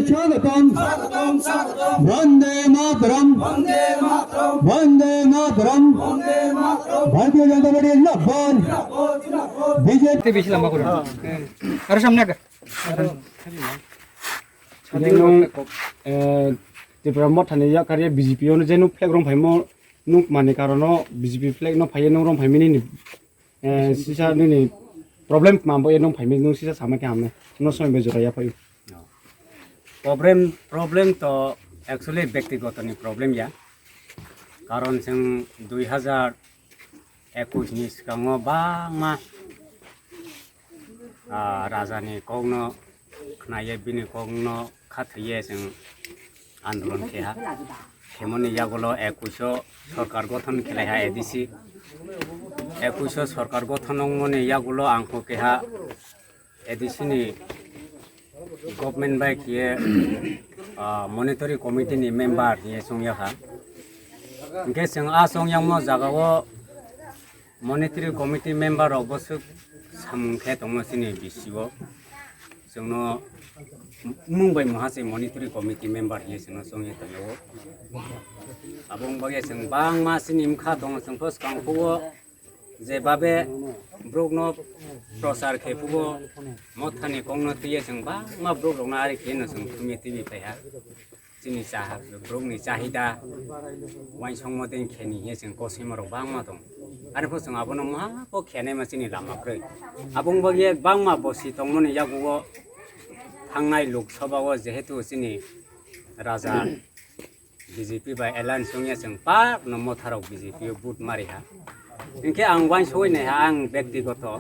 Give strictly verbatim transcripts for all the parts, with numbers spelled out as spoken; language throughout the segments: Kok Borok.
স্বাগতম। বন্দে মাতরম। বন্দে মাতরম। ভারতীয় জনতা পার্টি জিন্দাবাদ। BJP. Te bisi lama koro. Aro samne aga. Nung, eh, Tipra Mothani yakarya B J P ono je nung flag rong phaimo nung mani karono B J P flag no phaiye nung rong phaimini ni, eh, sisa nini problem ma bo nung phaimini nung sisa sama khe hamne. No soy be jora ya phai. Problem, problem to actually byaktigoto ni problem ya. Karon chwng dui hazar ekush ni swkango bangma, ah, raja ni kokno khnaye bini kokno khathaiye chwng andolon kheha. Khemoni yagulo ekush o sorkar gothon khelaiha A D C. Ekush o sorkar gothon wngmoni yagulo ang kho keha A D C ni government bai khiye, ah, monitoring committee ni member hiye chongyakha. Hinkhe chwng a chongyakmo jagao monitoring committee member rok bo swk samung khe tongmo chini B C o. Chwngno mung bai moha se monitoring committee member hiye chwngno chongya tongo. Abo wng bagwi chwng bangma chini wngkha tongo, chwng pho swkang phuo. Je babe borokno prochar khe phugo, Mothani kokno twiwi chwng bangma borok rokno ari khe no chwng thumwi twiwi phaiha. Chini chaha, borokni chahida uansukma tei kheni hiye chwng kosoima rok bangma tongo. Arpho chwng abono maha kok khenai ma chini lama kwrwi. Aboni bagwi bangma bosi tongmani yagugo thangnai Lok Sabha o jehetu chini raja B J P bai alliance wngya chwng par no Motha rok B J P o vote mari ha. Hinkhe ang uansugwi naiha ang byaktigoto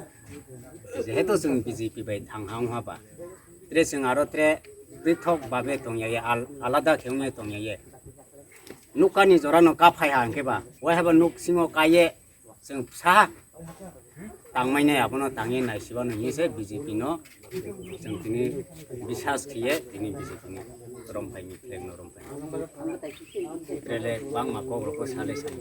jehetu chwng B J P bai thang ha wngha ba. Tre chwng aro tre prithok babe tongya ye, al-, alada khe wngya tongya ye. Nukani jora no kaphai ha hinkhe ba. Wai haba nuk singo kaiye Chwng bwsa tangmani abono tangwi naisibano hinwi se B J P no chwng tini bisas khiye tini B J P ni romphai ni flag no romphai. Rele bangma kok rok salai sai.